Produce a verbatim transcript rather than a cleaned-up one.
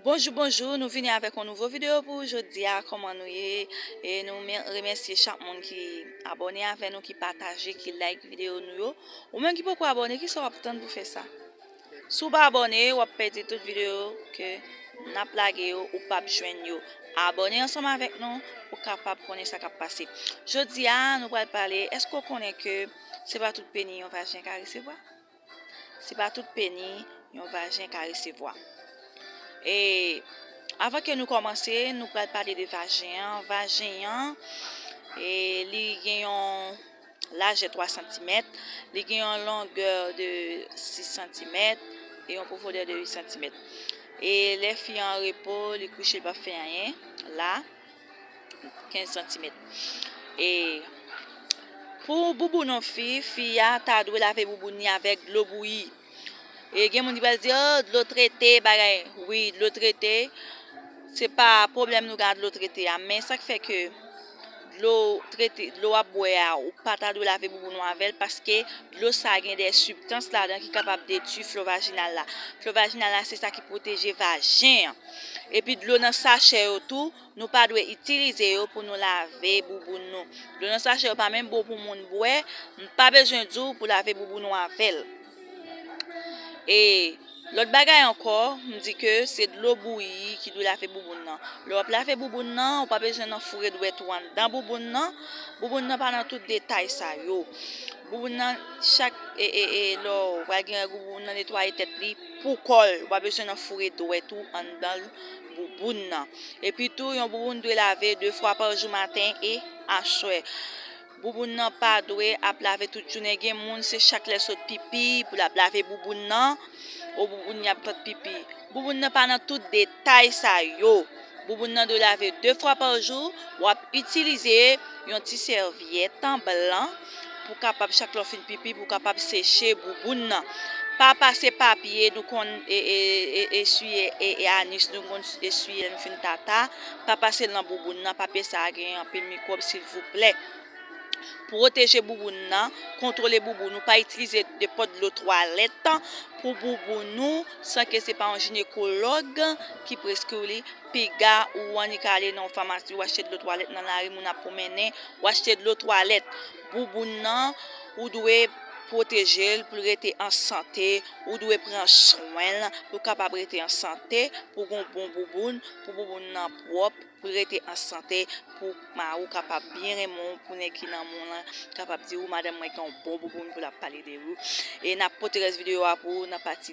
Bonjou, bonjou, nou vini avèk yon nouvo videyo pou jodi a. Kòman nou ye? E nou mè- remèsye chak moun ki abòne avè nou, ki pataje, ki like videyo nou yo. Ou menm ki poko abòne, kisa w ap tann pou fè sa? Si w pa abòne, w ap pèdi tout videyo ke n ap lage yo, ou p ap jwenn yo. Abòne ansanm avèk nou pou w kapab konnen sa k ap pase. Jodi a, nou pral pale, èske w konnen ke se pa tout peni yon vajen ka resevwa? Se pa tout peni yon vajen ka resevwa. E avan ke nou kòmanse, nou pral pale de vajen an. Vajen an, e, li gen yon lajè twa santimèt, li gen yon longè de sis santimèt e yon pwofondè de uit santimèt. E lè fi an an repo, li kouche, li p ap fè anyen, la, kenz santimèt. E pou bouboun yon fi, fi a ta dwe lave bouboun li avèk dlo bouyi. E gen moun ki pral di, "Oh, dlo trete, bagay." Wi, dlo trete, se pa pwoblèm nou gen ak dlo trete a, men sa k fè ke dlo trete, dlo w ap bwè a, ou pa ta dwe lave bouboun ou avè l, paske dlo sa a gen de sibstans ladan ki kapab detwi flo vajinal la. Flo vajinal la, se sa ki pwoteje vajen an. Epi dlo nan sachè yo tou, nou pa dwe itilize yo pou nou lave bouboun nou. Dlo nan sachè yo pa menm bon pou moun bwè, m pa bezwen di w pou lave bouboun ou avè l. E lòt bagay ankò, m di ke se dlo bouyi ki dwe lave bouboun nan. Lè w ap lave bouboun nan, ou pa bezwen nan foure dwèt ou anndan bouboun nan. Bouboun nan pa nan tout detay sa yo. Bouboun nan, chak, e, e, e, lè w pral gen règ ou, bouboun nan netwaye tèt li pou kò l. Ou pa bezwen nan foure dwèt ou anndan bouboun nan. Epi tou, yon bouboun dwe lave de fwa pa jou, maten e aswè. Bouboun nan pa dwe ap lave tout jounen. Gen moun, se chak lè sot pipi pou l ap lave bouboun nan. O bouboun li ap tant pipi. Bouboun nan pa nan tout detay sa yo. Bouboun nan dwe lave de fwa pa jou. W ap itilize yon ti sèvyèt an blan pou kapab, chak lè w fin pipi, pou kapab seche bouboun nan. Pa pase papye nou konn e, e, e, eswiye e, e anis nou konn eswiye lè nou fin tata. Pa pase l nan bouboun nan. Papye sa a gen anpil mikwòb, silvouplè. Pwoteje bouboun nan, kontwole bouboun ou, pa itilize nenpòt dlo twalèt pou bouboun ou san ke se pa yon jinekològ ki preskri w li. Piga ou annik ale nan yon famasi, ou achte dlo twalèt nan lari, moun ap pwomennen, ou achte dlo twalèt. Bouboun nan, ou dwe pwoteje l pou l rete an sante, ou dwe pran swen l pou l kapab rete an sante, pou w gen yon bon bouboun, pou bouboun nan pwòp, pou l rete an sante, pou mari w kapab byen renmen w, pou nèg ki nan men w lan kapab di, "Wi, madanm mwen gen yon bon bouboun," pou l ap pale de ou. E n ap pote rès videyo a pou ou nan pati